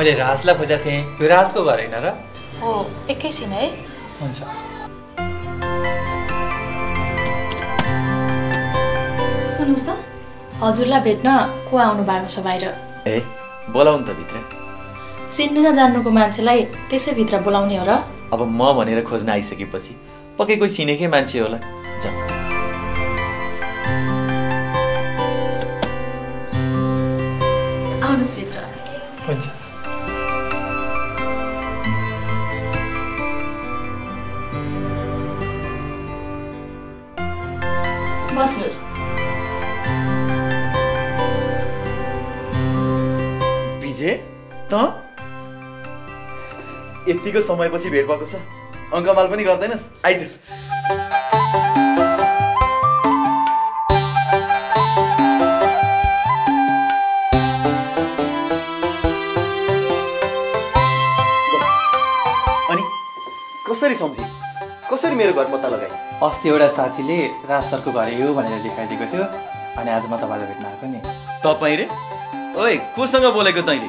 मैले राजलाई खोजेको थिएँ। यो राजको घर होइन र? हो, एकैछिन है। हुन्छ। सुन्नुहोस् त, हजुरलाई भेट्न को आउनु भएको छ बाहिर? ए, बोलाउनु त भित्र। चिन्नु नजान्नुको मान्छेलाई त्यसै भित्र बोलाउने हो र? अब म भनेर खोज्न आइसकेपछि पक्कै कोही चिनेकै मान्छे होला। जाऊ। आउनुहोस् भित्र। हुन्छ। बस्नुहोस्। विजय, त यतिको समयपछि भेट भएको छ। अङ्कमाल पनि गर्दैनस्? आइज। अनि कसरी सम्झिस्? कसरी मेरो घर पत्ता लगाइस्? अस्ति एउटा साथीले राज सरको घर यो भनेर देखाइदिएको थियो अनि आज म तपाईँलाई भेट्न आएको नि। तपाईँ रे? ओए, कोसँग बोलेको तैँले?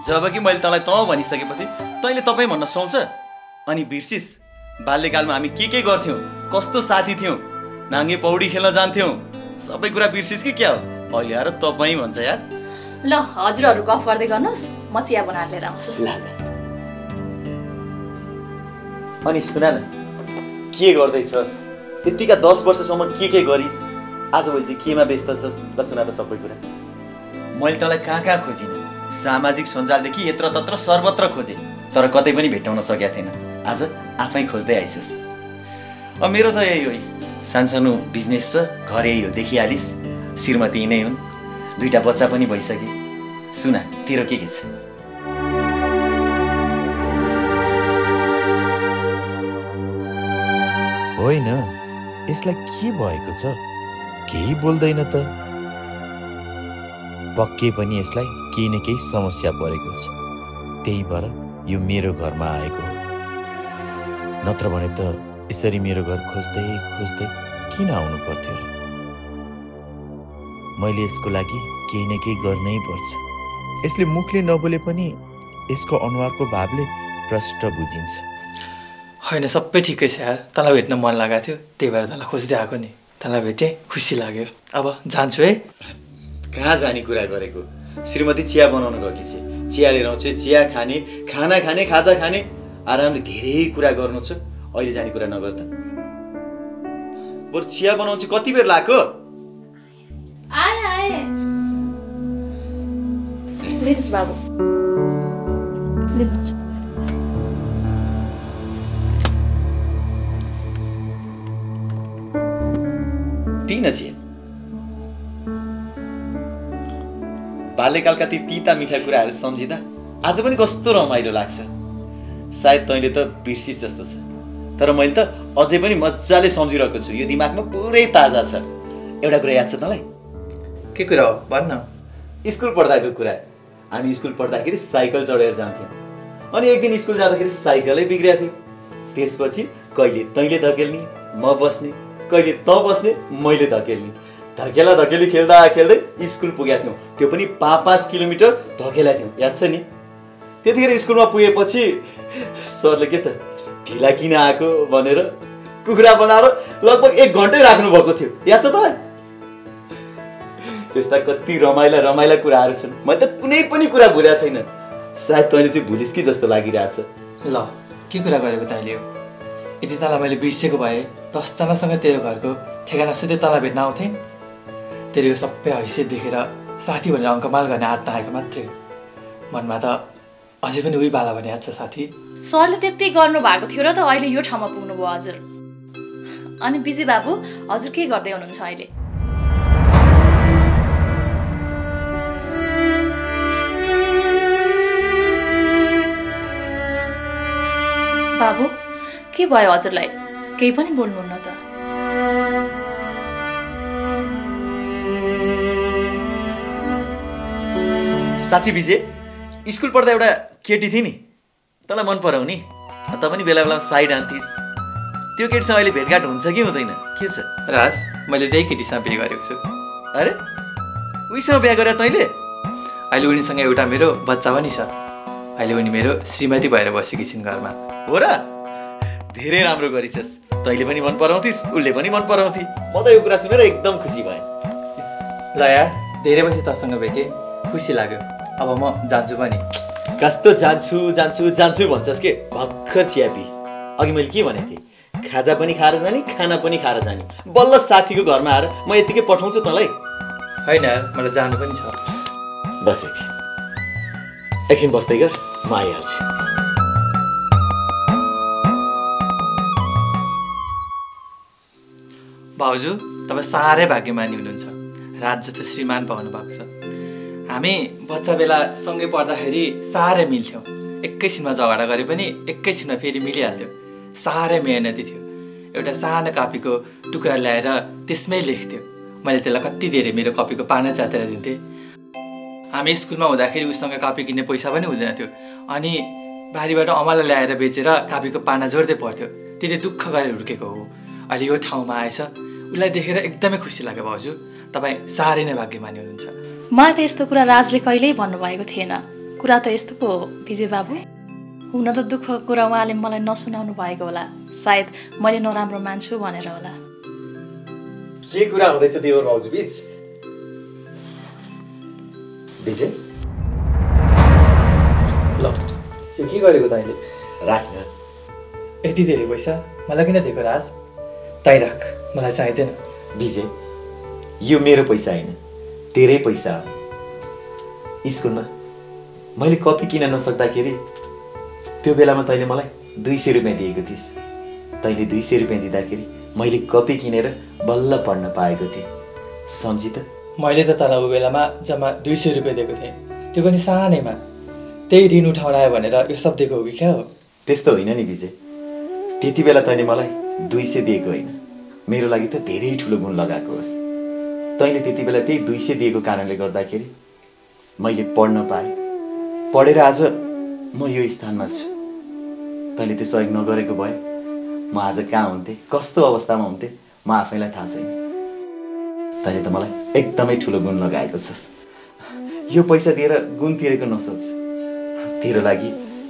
जब कि मैले तँलाई तँ भनिसकेपछि तैँले तपाईँ भन्न सुहाउँछ? अनि बिर्सिस् बाल्यकालमा हामी के गर्थ्यौँ, कस्तो साथी थियौँ, नाङ्गे पौडी खेल्न जान्थ्यौँ, सबै कुरा बिर्सिस् कि क्या हो? अहिले आएर तपाईँ भन्छ यार। ल, हजुरहरू गफ गर्दै गर्नुहोस्, म चिया बनाएर लिएर आउँछु। ल। अनि सुन न, के गर्दैछस्? यतिका 10 वर्षसम्म के गरिस्? आजभोलि चाहिँ केमा व्यस्त छस्? ल सुना त सबै कुरा। मैले तँलाई कहाँ खोजिनँ, सामाजिक सञ्जालदेखि यत्रतत्र सर्वत्र खोजेँ, तर कतै पनि भेट्टाउन सकेका थिएन। आज आफै खोज्दै आइछस्। अब मेरो त यही हो, सानसानो बिजनेस छ, घर यही हो, देखिहालिस्। श्रीमती यिनै हुन्, 2टा बच्चा पनि भइसके। सुना, तेरो के छ? होइन, यसलाई के भएको छ? केही बोल्दैन त। पक्कै पनि यसलाई केही न केही समस्या परेको छ, त्यही भएर यो मेरो घरमा आएको हो। नत्र भने त यसरी मेरो घर खोज्दै खोज्दै किन आउनु पर्थ्यो र? मैले यसको लागि केही न केही गर्नै पर्छ। यसले मुखले नबोले पनि यसको अनुहारको भावले प्रष्ट बुझिन्छ। होइन, सबै ठिकै छ यार। तँलाई भेट्न मन लागेको थियो, त्यही भएर तँलाई खोज्दै आएको नि। तँलाई भेटेँ, खुसी लाग्यो। अब जान्छु है। कहाँ जाने कुरा गरेको? श्रीमती चिया बनाउन गएकी छ, चिया लिएर आउँछु, चिया खाने, खाना खाने, खाजा खाने, आरामले धेरै कुरा गर्नु छ। अहिले जाने कुरा नगर त। बरु चिया बनाउँछु, कति बेर लाग्यो? आए लिनुहोस् बाबु, लिनुहोस्। पिन चिया। बाल्यकालका ती तिता मिठा कुराहरू सम्झिँदा आज पनि कस्तो रमाइलो लाग्छ। सायद तैँले त बिर्सिस् जस्तो छ, तर मैले त अझै पनि मजाले सम्झिरहेको छु। यो दिमागमा पुरै ताजा छ। एउटा कुरा याद छ तँलाई? के कुरा हो भन्न? स्कुल पढ्दाको कुरा। हामी स्कुल पढ्दाखेरि साइकल चढेर जान्थ्यौँ, अनि एक दिन स्कुल जाँदाखेरि साइकलै बिग्रिएको थियो। त्यसपछि कहिले तैँले धकेल्ने, म बस्ने, कहिले त बस्ने, मैले धकेल्ने। धकेला धकेली खेल्दा खेल्दै स्कुल पुगेका थियौँ। त्यो पनि 5-5 किलोमिटर धकेला थियौँ, याद छ नि? त्यतिखेर स्कुलमा पुगेपछि सरले के त ढिला किन आएको भनेर कुखुरा बनाएर लगभग 1 घन्टै राख्नु भएको थियो, याद छ तँलाई? त्यस्ता कति रमाइला रमाइला कुराहरू छन्। मैले त कुनै पनि कुरा भुलेको छैन। सायद तैँले चाहिँ भुलिस् कि जस्तो लागिरहेछ। ल, के कुरा गरेको तैँले? यदि तँलाई मैले बिर्सेको भए 10 जनासँग तेरो घरको ठेगाना सुत्दै तँलाई भेट्न आउँथेँ। तेरो यो सबै हैसियत देखेर साथी भनेर अङ्कमाल गर्ने आँट नआएको मात्रै। मनमा त अझै पनि उही बाला भने याद छ साथी? सरले त्यति गर्नु भएको थियो र त अहिले यो ठाउँमा पुग्नुभयो हजुर। अनि विजय बाबु, हजुर के गर्दै हुनुहुन्छ अहिले? बाबु, के भयो हजुरलाई? केही पनि बोल्नुहुन्न त। साँच्ची विजय, स्कुल पढ्दा एउटा केटी थिए नि, तँलाई मन पराउने, त पनि बेला बेलामा साइड आन्थिस्। त्यो केटीसँग अहिले भेटघाट हुन्छ कि हुँदैन? के छ? राज, मैले त्यही केटीसँग बिहे गरेको छु। अरे, उहीसँग बिहा गरे तैँले? अहिले उनीसँग एउटा मेरो बच्चा पनि छ। अहिले उनी मेरो श्रीमती भएर बसेकी छिन् घरमा। हो र? धेरै राम्रो गरिछस्। तैँले पनि मन पराउँथिस्, उसले पनि मन पराउँथी। म त यो कुरा सुनेर एकदम खुसी भएँ। ल यार, धेरै पछि तँसँग भेटेँ, खुसी लाग्यो। अब म जान्छु पनि। कस्तो जान्छु जान्छु जान्छु भन्छस् के? भर्खर चिया पिस। अघि मैले के भनेको थिएँ? खाजा पनि खाएर जाने, खाना पनि खाएर जाने। बल्ल साथीको घरमा आएर म यतिकै पठाउँछु तँलाई। होइन यार, मलाई जानु पनि छ। बस एकछिन बस्दै गर, म आइहाल्छु। भाउजू, तपाईँ साह्रै भाग्यमानी हुनुहुन्छ। राज जस्तो श्रीमान पाउनु भएको छ। हामी बच्चा बेला सँगै पढ्दाखेरि साह्रै मिल्थ्यौँ। एकैछिनमा झगडा गरे पनि एकैछिनमा फेरि मिलिहाल्थ्यो। साह्रै मेहनती थियो। एउटा सानो कपीको टुक्रा ल्याएर त्यसमै लेख्थ्यो। मैले त्यसलाई कति धेरै मेरो कपीको पाना च्यातेर दिन्थेँ। हामी स्कुलमा हुँदाखेरि उसँग कपी किन्ने पैसा पनि हुँदैन थियो। अनि बारीबाट अमला ल्याएर बेचेर कपीको पाना जोड्दै पर्थ्यो। त्यसले दुःख गरेर हुर्केको हो। अहिले यो ठाउँमा आएछ, उसलाई देखेर एकदमै खुसी लाग्यो। भाउजू, तपाईँ साह्रै नै भाग्यमानी हुनुहुन्छ। मलाई त यस्तो कुरा राजले कहिल्यै भन्नुभएको थिएन। कुरा त यस्तो पो हो विजय बाबु। हुन त दुःखको कुरा उहाँले मलाई नसुनाउनु भएको होला। सायद मैले नराम्रो मान्छु भनेर होला। के कुरा हुँदैछ देवर भाउजू बीच? विजय, ल, यो के गरेको तैँले? राख्न। यति धेरै पैसा मलाई किन दिएको राज? तै राख, मलाई चाहिँदैन। विजय, यो मेरो पैसा होइन, तेरै पैसा हो। स्कुलमा मैले कपी किन नसक्दाखेरि त्यो बेलामा तैँले मलाई 200 रुपियाँ दिएको थिइस्। तैँले 200 रुपियाँ दिँदाखेरि मैले कपी किनेर बल्ल पढ्न पाएको थिएँ। सम्झी त? मैले त तँलाई ऊ बेलामा जम्मा 200 रुपियाँ दिएको थिएँ, त्यो पनि सानैमा। त्यही ऋण उठाउन आयो भनेर यो सब दिएको हो कि क्या हो? त्यस्तो होइन नि विजय। त्यति बेला तैँले मलाई 200 दिएको होइन, मेरो लागि त धेरै ठुलो गुण लगाएको होस्। तैँले त्यति बेला त्यही 200 दिएको कारणले गर्दाखेरि मैले पढ्न पाएँ। पढेर आज म यो स्थानमा छु। तैँले त्यो सहयोग नगरेको भए म आज कहाँ हुन्थेँ, कस्तो अवस्थामा हुन्थेँ, म आफैलाई थाहा छैन। तैँले त मलाई एकदमै ठुलो गुण लगाएको छस्। यो पैसा दिएर गुण तिरेको नसोच। तेरो लागि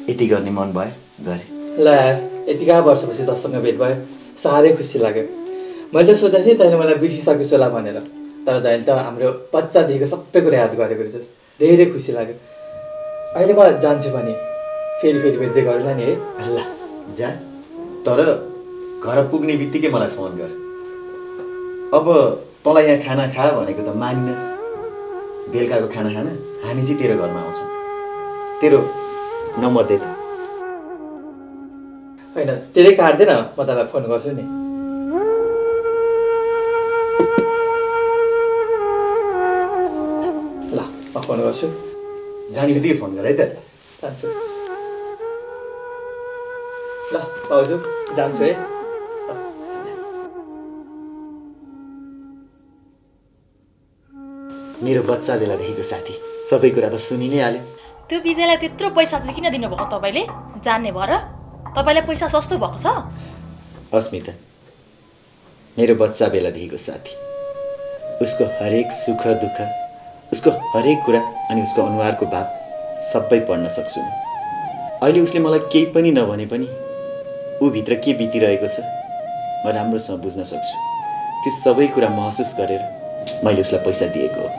यति गर्ने मन भयो, गरेँ। ल यार, यतिका वर्षपछि तँसँग भेट भयो, साह्रै खुसी लाग्यो। मैले त सोचेको थिएँ तैँले मलाई बिर्सिसकेको होला भनेर, तर जहिले त हाम्रो बच्चादेखिको सबै कुरा याद गरेको रहेछस्। धेरै खुसी लाग्यो। अहिले म जान्छु पनि, फेरि भेट्दै गरौँला नि है। ल जा, तर घर पुग्ने बित्तिकै मलाई फोन गर। अब तँलाई यहाँ खाना खा भनेको त मानिनस्। बेलुकाको खाना खान हामी चाहिँ तेरो घरमा आउँछौँ। तेरो नम्बर दे त। होइन, तेरै काट्दैन, म तँलाई फोन गर्छु नि। ल, म फोन गर्छु। जाने बित्तिकै फोन गर है त। जान्छु। ल भाउजू, जान्छु है। मेरो बच्चा बेलादेखिको साथी, सबै कुरा त सुनि नै हाल्यो। त्यो विजयलाई त्यत्रो पैसा चाहिँ किन दिनुभयो तपाईँले? जान्ने भएर तपाईँलाई पैसा सस्तो भएको छ? अस्मिता, मेरो बच्चा बेलादेखिको साथी। उसको हरेक सुख दुःख, उसको हरेक कुरा अनि उसको अनुहारको भाव सबै पढ्न सक्छु म। अहिले उसले मलाई केही पनि नभने पनि ऊ भित्र के बितिरहेको छ म राम्रोसँग बुझ्न सक्छु। त्यो सबै कुरा महसुस गरेर मैले उसलाई पैसा दिएको हो।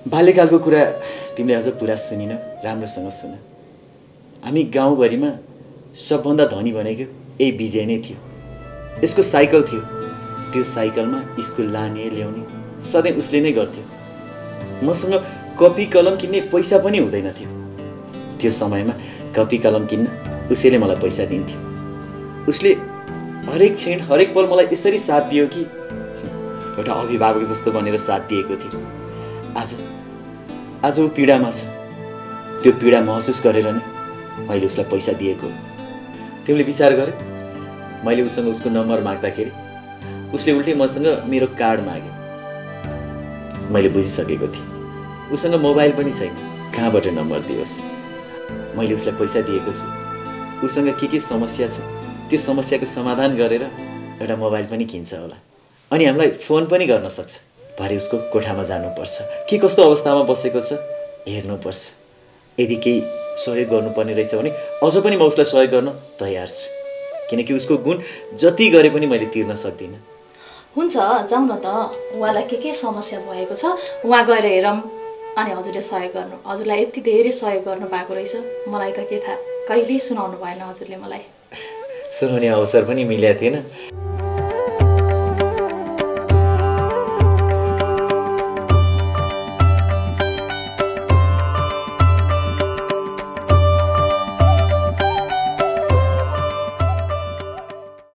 बाल्यकालको कुरा तिमीले अझ पुरा सुनिन, राम्रोसँग सुन। हामी गाउँभरिमा सबभन्दा धनी भनेको यही विजय नै थियो। यसको साइकल थियो। त्यो साइकलमा स्कुल लाने ल्याउने सधैँ उसले नै गर्थ्यो। मसँग कपी कलम किन्ने पैसा पनि हुँदैन थियो। त्यो समयमा कपी कलम किन्न उसैले मलाई पैसा दिन्थ्यो। उसले हरेक क्षण हरेक पल मलाई यसरी साथ दियो कि एउटा अभिभावक जस्तो बनेर साथ दिएको थियो। आज ऊ पीडामा छ। त्यो पीडा महसुस गरेर नै मैले उसलाई पैसा दिएको। तिमीले विचार गर, मैले उसँग उसको नम्बर माग्दाखेरि उसले उल्टै मसँग मेरो कार्ड माग्यो। मैले बुझिसकेको थिएँ उसँग मोबाइल पनि छैन, कहाँबाट नम्बर दियोस्। मैले उसलाई पैसा दिएको छु। उसँग के समस्या छ त्यो समस्याको समाधान गरेर एउटा मोबाइल पनि किन्छ होला, अनि हामीलाई फोन पनि गर्न सक्छ। भरे उसको कोठामा जानुपर्छ, के कस्तो अवस्थामा बसेको छ हेर्नुपर्छ। यदि केही सहयोग गर्नुपर्ने रहेछ भने अझ पनि म उसलाई सहयोग गर्न तयार छु, किनकि उसको गुण जति गरे पनि मैले तिर्न सक्दिनँ। हुन्छ, जाउँ न त। उहाँलाई के समस्या भएको छ उहाँ गएर हेरौँ, अनि हजुरले सहयोग गर्नु। हजुरलाई यति धेरै सहयोग गर्नु भएको रहेछ, मलाई त के थाहा, कहिल्यै सुनाउनु भएन हजुरले मलाई। सुनाउने अवसर पनि मिलेको थिएन।